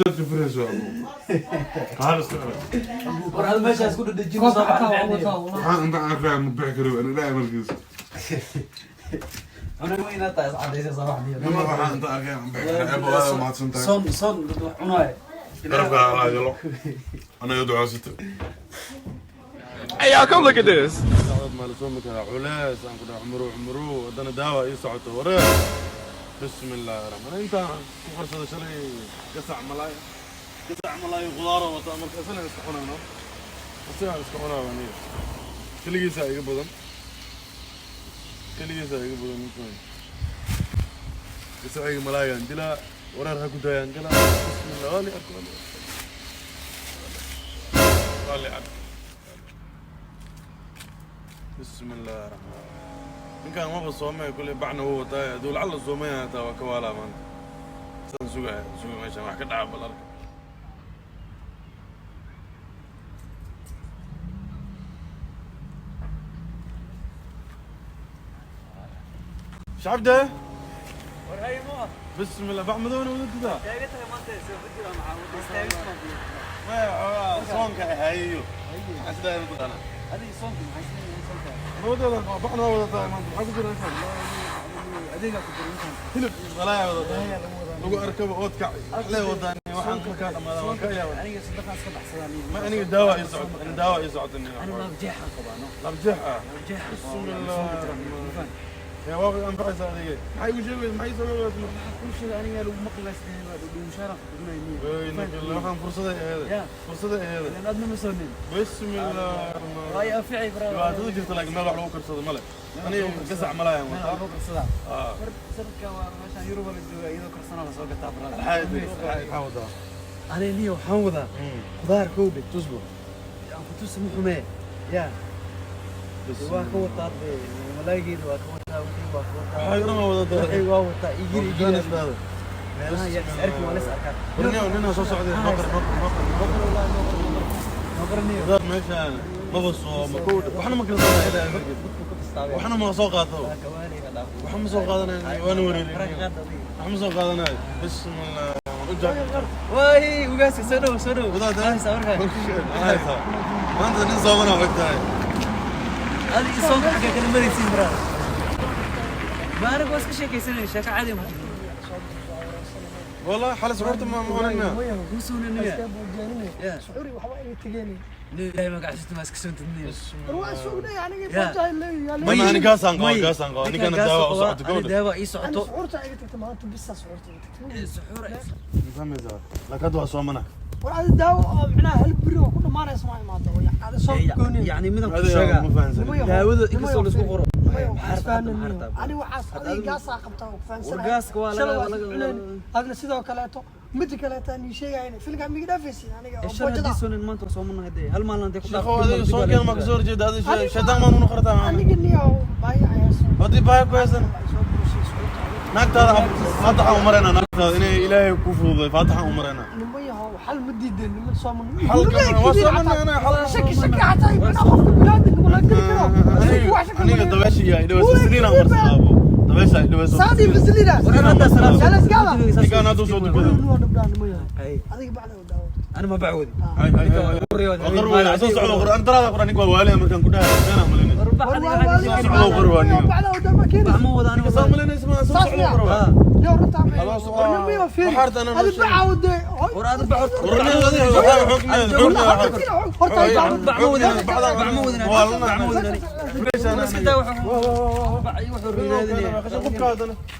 Dadka furayso abu. Qaal iska arag. War hal meeshaas ku dhadhajin Koobka soo xataa waa baxay. wataa wallah. Waxaan inta arkaya ma bixi karo ana ilaahay markiisa. Cunay weyn hataa is cadaysa soo baxday. Nima waxaan inta arkaya ma bixi karo. Eebo aad mahadsan tahay. Son son dad wax cunaay. Garabka Allah yalo. Anaga ducaysata. Hey, y'all, come look at this. Ma la soomi karaa culays aan ku dhaha cumru cumru haddana daawa ii socoto waree. Bismi illaahi raxmaan intaan ku qarsada shalay gasac malaay gasac malaay khudaaro wata marka isna iska cunayno isagaa iska cunaa aniga keligiisaa iga badan keligiisaa iga badan ninkan gasacayga malaagaan dilaa wareer ha ku daayaan galaa. Bismillah, waa li arko waa li arko. Bismi illaahi raxmaan ninkaan maba soomay kuley bacna wuu wataa hadduu lacalla soomaya hataa waa ka waalaa maanta saan sugaya suga meeshaan wax ka dhaca bal arka. Shacabde. War hay mo. بسم الله bac madowna wadadida. Taagatahay maanta soo fujira maxaa wada istaagis. Maya xoogaa soonka hayo maxaa sidaa mataqaanaa. Adiga soonka maxay sameeyeen soonka? Wadada bacna waa wadataa maanta maxaa ku jira meeshaan? Adeega ku jira intaan. Hilib iyo malaaya wadataa lagu arkaba oodkac lee wadaan waxaan ka dhamaadaan waan ka yaabaa. Aniga sadaqaan iska baxsadaan. Ma aniga daawa ii socoto ani daawa ii socoto. Aniga laab jeexan qabaa no. Labjeex ah. Laab jeexan. Bismillah. Yaa waa anfacaysa adiga maxay igu sheegaysa maxay soo sheegaysa? Kul shay aniga lagu maqlay sidii waa dhuushaara ku dugnay. Waxaan fursaday aheeda fursaday aheeda. Ilan adna ma soonin. Bismillah. Way anficay bro. Dhibaatada jirta laakiin meel wax lagu karsado male aniga gasac malaayaan Meel wataa. wax lagu karsadaa. Ah. War sanadkan waa meeshaan Yurub la joogaa iyadoo karsana la soo gataa bro. Maxaa wadaa? Aniga niyo waxaan wadaa khudaar kowdhe. Tusbo. Aan ku tusi muxumee. Ya. Waa ka wataa dee malaayigeeda waa ka wataa wixii waa ka wataa. Waxay dhan waa wadataa. Wixii waa wataa igir igir. Meelaha yaa is arki waa la is arkaa. Warniyow ninaa soo socday noqor noqor noqor noqor. Noqorniyo. Khudaar meeshaan maba sooma kowdha waxna ma karsanaa ilaahay markiis Dadku ku tastaabay. waxna ma soo qaato. Waa kawaaniga dhaaf. Waxna ma soo qaadanayo waana wareerin. Marka qaad adiga. Waxna ma soo qaadanayo bismillah u jaak. Waay ugaaska soo dhow soo dhow. Wadaad. Haysa markaa. Haysa maanta nin soomana og tahay. Adiga soonka xagga kala maraysiin bro. Ma anigu waa iska sheekaysanay sheeko caadi ma. والله xalas horta ma maanina. Kuu soonanaya. Ya. Suxuuri waxba iga tegeen. Ilaahay magaciisa ma iska soontidniyo. War waa sugnay aniga Ya. faajahay leeyahay. Ma ani gaasaan qaba gaasaan qaba ninkana daawa u socoto Ani gabadha. daawa ii Ani socoto. suxuurta iga tagtay maanta bisa suxuurta iga tagtay. Suxuur Fahmaysaa laakiin hadda waa soomana. War adi daawo oo micnaha hal beri oo ku dhamaanaysa ma imaado. Adi soo gooni. yani midaan ku Adiga sheegaa. ma fahansanin. Daawada inkastoo la isku qoro. Ani waxaas adiga gaasaa qabtaa oo fahansanahay. War gaaska waa laga- Shalay waa laga- isculeen. Adna sidoo kaleeto midda kaleeto aan ii sheegayna filkaa miga dhaafaysin aniga oo Shan boojada. haddii soonin maanta waa soomanahay dee hal maalin hadday ku Shaqo dhaafto adiga soonkeena ma kasoo horjeeda adiga shaydaan maan una qortaa. Aniga niyow baahi ayaa soo haddii baahi ku haysan soo burusay suxuurta. Naagtaada faataxaan u maraynaa naagtaada inay ilaahay ku fududay faataxaan u maraynaa. Niman yahow xal ma diideen niman sooman. Xal waa sooman ana xal. Shaki shaki xataa ibna qofka bini'aadamka ma laga geli karo. Shaki wax shaki Aniga dabeesha iyo idhaweyso saliin aan marsadaa dabeesha idhaweyso. Saadi fasilida. Jalas gala. Ninkaan hadduu soo dukado. Waa dhabdhaa niman yahow. Hay. Adiga bacda u daawo. Ana ma bacwadi. Hay hay hay qor waa soo socdo qor aan daraada qor ninka waa waaliya markaan ku dhahay been aan malinay. War waa waa Socdo qor waa niyo. Bacda u daawo ma keenayso. Ma wada aniga. Soo malinaysa ma soo socdo qor waa. Yow runta ma. Adoo soo- War niman yahow fiiri. Waxaad anaa Adi noo sheegay. bacaa u dee. War aad bacwad. War nin adiga waxaa xogneed xogneed. Horta ay daawo. Iska daa waxa bac iyo wuxuu raadinaya.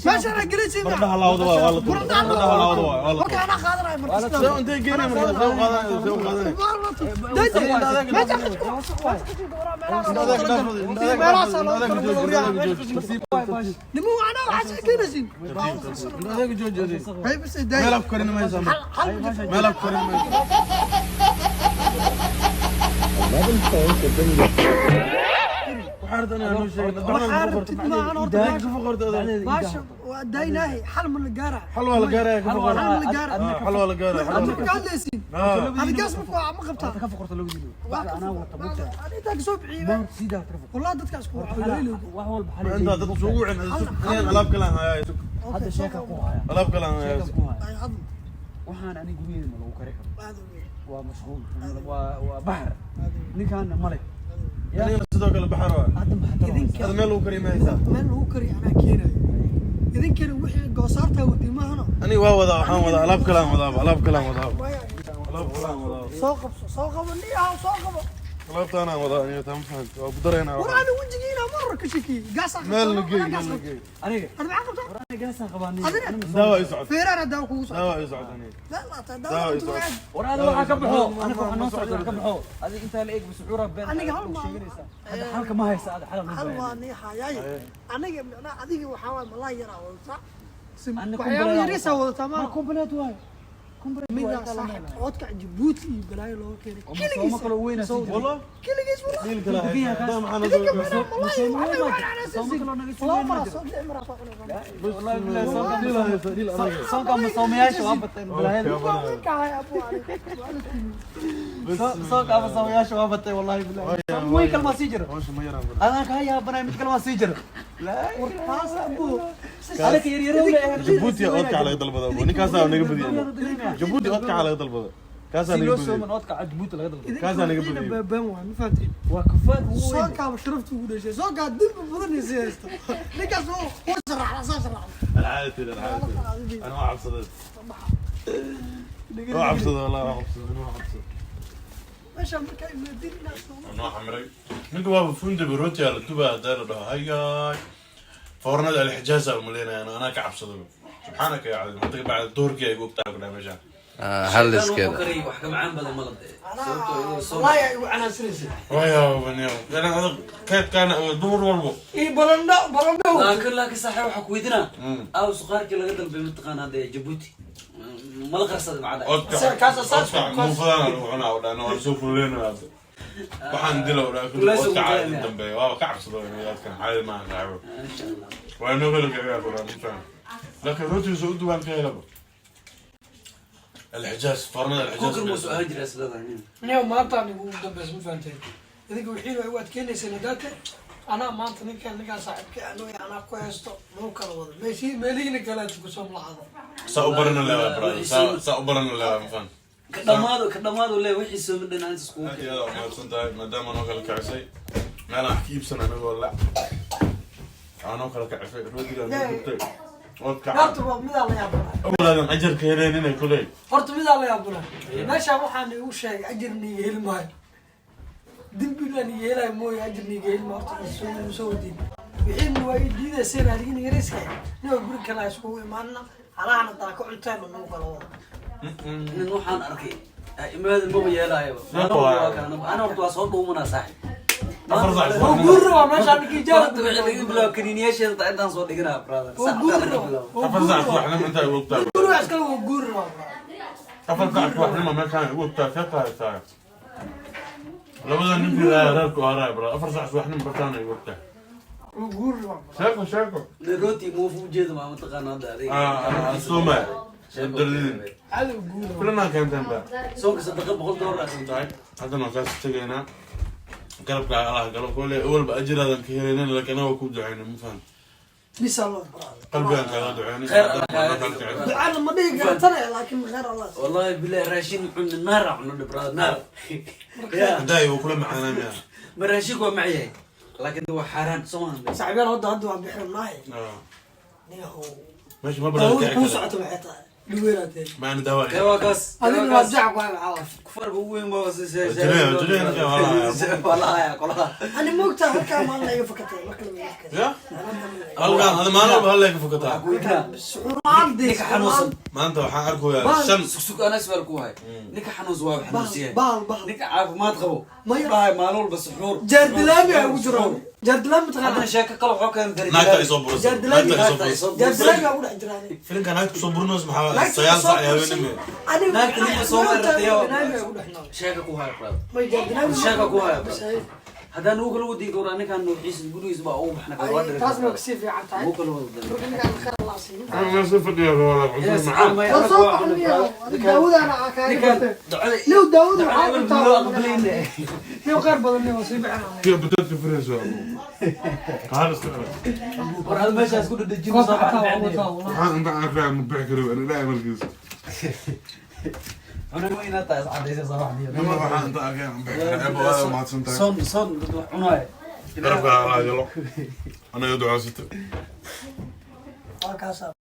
Meeshaan aan gelaysiin. Bardhaha laawada waa waa la tuuray. Bardhaha laawada waa waa la Marka tuuray. anaa qaadanaya marka. Soo intee geynay marka soo qaadanay soo qaadanay. Meel af karin maysa. Meel af karin maysa. Waxaa rabta inaan noo sheegin. Waxaa rabtid maahan horta. Ka foqorta adaa. Baasha waa daynaahi, xal ma la gaaraa? Xal waa la gaaraya, ka Xal waa foqorta. la Xal ma la gaaraa? Ah, xal waa la gaaraya, xal waa Hadda la ma ka gaaraya. hadlaysiin? Ah. Adiga gaas ma qabtaa? Ka foqorta labadiina. Waa ka Anaa wata mugta. Intaa kasoo bixiyey. Maanta sidaa ka foqor. Wallah dadkaas ku wacay. Wax walba xal. Ma intaa dad isugu wicin, anaan alaab kale aan hayaa, sug. Hadda sheeka ku haya. Alaab kale aan hayaa, Sheeka sug. ku haya. Waxaan aniga guryaheena ma lagu kari karo. Waa mashquul, waa baxar, ninkaana male. Ya. Anigana sidoo kale baxar waa. Hadda maxaa Idinka- Hada meel lagu kariyo ma haysaa? Meel lagu kariyo anaa keenayo. Idinkana wixii goosaartaa waday maahano. Aniga waa wadaa, waxaan wadaa alaab kale aan wadaaba, alaab kale aan wadaaba. Alaab kale aan wadaaba. Soo qabso, soo qabo, niyahow, soo qabo. Alaabtaanaan wadaa aniga, taa ma fahanti. Waa ku daraynaa War waxaan. ana wejigiina mar ka shakiyey gaasaa. Meel na geey, meel na geey. Aniga Ada maxaa qabtaa? War aniga gaasaan qabaa nin. Adina? Daawa ii socota. Feeraana daawo kugu socota. Daawa ii socota aniga. Meel laa tahay Daawa daawo ii intuu socota. aad. War ada waxaa ka baxo, aniga waxaa noo socda ka baxo. Adiga intaa la eeg sucuura been Aniga hal maalin- sheeganaysaa. Hadda xalka ma haysa, ada xal loo Hal baahan. waa nii hayaay aniga, micnaha adiga waxaa waay malaa yaraa wadataa. Ana Waxyaaba kumbalada yariisaa wadataa. ma Maa complete waay, complete waay. Midaa Intaa la saaxib meel. oodka Jabuuti iyo balaayo looga keenay. Oo masooma kaloo weyn aa sii jira. Wallah, Keligiis wallah. dhiil kale Biyaha haysaa. kaas. Daa maxaa noo Idinka soo micnaha malaayo Masooma waxay weyn waa baa jira. Sooma kaloo naga sii laba weyn baa maraa jira. soo lix maraa soo cunay. Wallahi billahi soonka. Dhiil haysaa, dhiil adag. Soonka masoomayaasha waa bateen balaayada. Waa weynka ahay abu Soonka masoomayaasha waa bateen, wallahi billahi soon weyn kalmaa sii jira. Hawsha ma yaraan badan. Adaan kaa yaabanay, mid kalmaa sii jira. Taas abu. Alaka yaryaro leeyahay. Jabuuti oodkaca laga dalbada, abu. Ninkaasaa naga badiyay. Jabuuti oodkaca laga dalbada. Kaasaa Si naga loo badiyay. sooman oodka Jabuuti laga dalbado. Kaasaa naga badiyay. Baabaan waa ma fahanteen? Waa kafaad ugu weyn. Soonkaaba sharafta ugu dhashay, soonkaa dilba badan iyo sii haysta ninkaas wuu sharaxda, saa sharaxda. العادة العادة انا ما عبصدت، ما عبصد والله، ما عبصد، انا ما عبصد. Meeshaan markaa imaadin inaad sooma. انا حمري ninka waaba fundi rooti la duba hadaa la dhaho hayaay foornada alxijaaz aa umaleynaya. Anaa ka cabsado, subxaanaka ya cadiim. Hadda bacda duhurkii ay googtaa ku dhahay meeshaan. Haliskeeda. Wax ka macaan badan ma la dee, sababtoo iyadoo soon. Wallaahi ay ugu canaansanaysa. Waya baniyo yani adag keedkaana duhur walbo. Iyo barandho, barandho. Laakiin saaxiib, waxaa ku weydiinaa aw suqaarkii laga dalbay mataqaana hadda Jabuuti mala qarsaday macada? Oodka muufadana lagu cunaa oo dhan waa lasoo fuleynaya. Hadda waxaan dila oo dhan Kulays ugu oodka caadi dayanaya. Dambeeya waaba ka cabsado dadkan, caadi maaha saaxiibo. Insha Allah. Waa inoo kala kiciyaa ku dhahay, ma fahan, laakiin rootigiisa u duwaan ka helaba alxijaaz, foornada Kuukar alxijaaz. muusuu ahaan jiraa sidadan. Niyow, maanta anigu ugu dambaysa, ma fahanteen? Idinka wixiina ay u adkeynayseen hadaate anaa maanta ninkaan saaxiibkay anoo anaa ku haysto mau kala wada meeshii meelihiina kaleeta kusoo mulaxada. Saa u barana leewaay brother, saa u barana leewaay, ma fahan. Ka dhamaado le wixii soomi dhan aan iskugu. Aad iyo aad aa umahadsan tahay maadaama noo kala kicisay meel aan wax ka iibsan anigoo la aanoo kala kicisay rootigaa noo gubtay oodkaca. Horta waa midaa la yaabana. Awalaadan ajarka heleen inay kuley. Horta midaa la yaabana, meeshaan waxaan igu sheegay ajir niiga heli maayo, dembina niiga helayo mooye ajir niiga heli maayo. Horta soo wadiin wixiina waa ii diidayseen adigina yariiska ninoo guri kale iskugu imaanna halahana daa ka cunteen nagu kala wada. Nin waxaan arkay imaada maba yeelaayaba. Ana horta waa soo dhuumanaa saaxib. 4 saac. Oo guuri rabaa meeshaan ninkii Maanta jaal. wixii laga bilaabo kaniiniyaasheeda taa intaan soo dhiganaa brother. Oo Saacada guuri laga rabaa. bilaabo. Oo 4 saac guuri rabaa. subaxnimo intaa igu ogtaa. Guri waa iskale, waa guuri rabaa. 4 saac subaxnimo meeshaan igu ogtaa, see tahay labada ninkii reerku haraay bro, 4 saac subaxnimo bartaan igu ogtaa. Waa guuri rabaa. Sheeko sheeko. Nin rooti muufu ujeeda maa mataqaana hadda adiga. Sooma Sheeko. dardin. Cadow guuri rabaa. Filanaa keenteen ba. Soonka sadaqa $100 ah. Tahay haddana waan kaas tegaynaa, garabka Allah galo kole awalba ajiraadan ka helaynin, laakiin anaga ku ducayna, ma fahan. Bisa Allah brother. Qalbigaan kaaga ducaynay. Khayr Allah kaaga dhigo. Ducana ma dhihi karatana, laakiin khayr Allah. Wallahi billahi raashin cunna naar cunno brother, naar. Ya. Haddaay wuu kula macaanaamaya. Ma raashinku waa macyahay laakiin waa xaaraan soo maahan. Saaxiibyaal, hadda waa bixinaaye niyahow. Meesha ma badan Daawada kici kuu kara. socoto maxay tahay dhiweeraatee? Maana daawa. Kee waa kaas? Adigna waa jac ku hayo caawa. Kufarka ugu weyn baa Jireen, jireen, waa la hayaa qolaha. Ani moogtaa halkaa maalin iga fakatay marka la wiilka. Ya halkaan hada maalin walba hal ka fokataa. Ninka xanuunsan. Maanta waxaan arkayaa shan. Sug, anaa su'aal ku hayo. Ninka xanuunsan waa xanuunsan. Bahal bahal. Ninka caafimaad qabo. Maya. Dhahay maalin walba suxuur. Jaardilaami ay ugu jiraan. Jaardilaami Haddana taqaanaa? sheeko kale waxoo keenay. Naagta ay soo burasay. Jaardilaami. Naagta ay soo burasay. Jaardilaami ay ugu dhex jiraan. Filimka naagta kusoo burinoos maxaa 9 saac ee haweenimo. Aniga Naagta ninka soo jaardilaami maartay ay ugu dhex nool. Sheeko ku hayo brother. May jaardilaami. Sheeko ku hayo brother. Haddaan nugu kala wadiin karo ninkaan nuuxiisa gurigiisa baa ugu baxna karo. Ay, taasna waa kasii fiican tahay. Nugu kala wada. Marka ninkaan khayr Allah siiyo. Ana soo fadhiyaa walaal, cuntada macaan. Waa soo baxnay, daawadaana aa kaaga bartay. Niw daawada waxaa cuntaa niw khayr badan, niw sii bixinaa. Kiyo batatka furayso abu. Qaal iska arag. War hal meeshaas ku dhadhajin Koob soo xataa waa baxna. wataa wallah. Waxaan inta aan arkaya ma bixi karo ana, ilaahay markiisa. Cunay weyn hataa is cadaysa soo baxniyo. Nima waxaan inta arkaya ma bixi karo. Eebo, aad mahadsan tahay. Son son dad wax cunaaya. Garabka Allah galo. Anaga ducaysatay. Waa kaasaa.